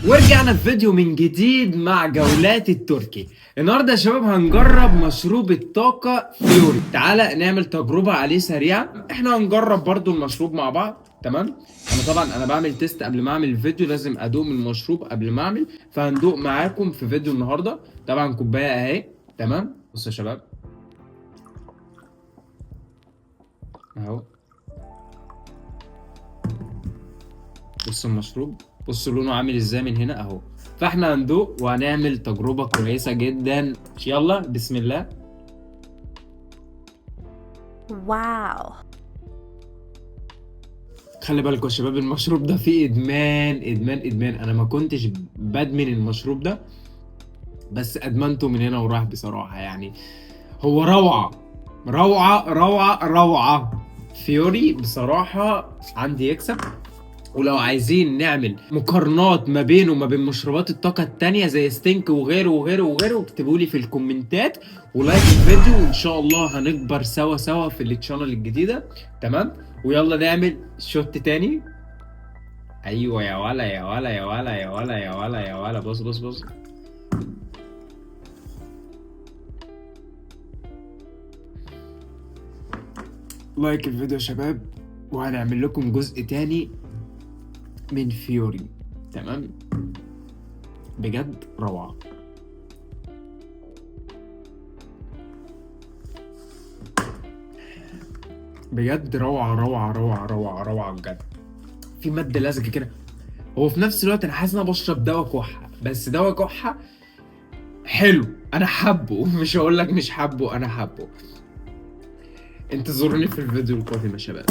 ورجعنا في فيديو من جديد مع جولات التركي. النهارده يا شباب هنجرب مشروب الطاقة فيوري. تعالى نعمل تجربة عليه سريعة. احنا هنجرب برضو المشروب مع بعض، تمام؟ انا طبعا بعمل test قبل ما اعمل الفيديو، لازم ادوق من المشروب قبل ما اعمل، فهندوق معاكم في فيديو النهارده. طبعا كوباية اهي، تمام؟ بصوا يا شباب اهو، بصوا المشروب، بصوا لونه عامل ازاي من هنا اهو. فاحنا هندوق وهنعمل تجربة كويسة جدا. يلا بسم الله. wow. خلي بالكم يا شباب، المشروب ده فيه ادمان ادمان ادمان. انا ما كنتش بدمن المشروب ده، بس ادمنته من هنا وراح بصراحة. هو روعة روعة روعة روعة. فيوري بصراحة عندي يكسب. ولو عايزين نعمل مقارنات ما بينه وما بين مشروبات الطاقة التانية زي ستينك وغيره وغيره وغيره، اكتبوا لي في الكومنتات و like الفيديو، وان شاء الله هنكبر سوا سوا في ال channel الجديدة، تمام؟ ويلا نعمل shot تاني. ايوه يا ولا يا ولا يا ولا يا ولا يا ولا يا ولا. بص بص بص، like الفيديو يا شباب، وهنعمل لكم جزء تاني من فيوري، تمام؟ بجد روعة. بجد روعة روعة روعة روعة روعة بجد. في مادة لزجة كده، هو في نفس الوقت أنا حاسس إن أنا بشرب دواء كحة، بس دواء كحة حلو، أنا حابه، مش هقول لك مش حابه، أنا حابه. انتظروني في الفيديو القادم يا شباب.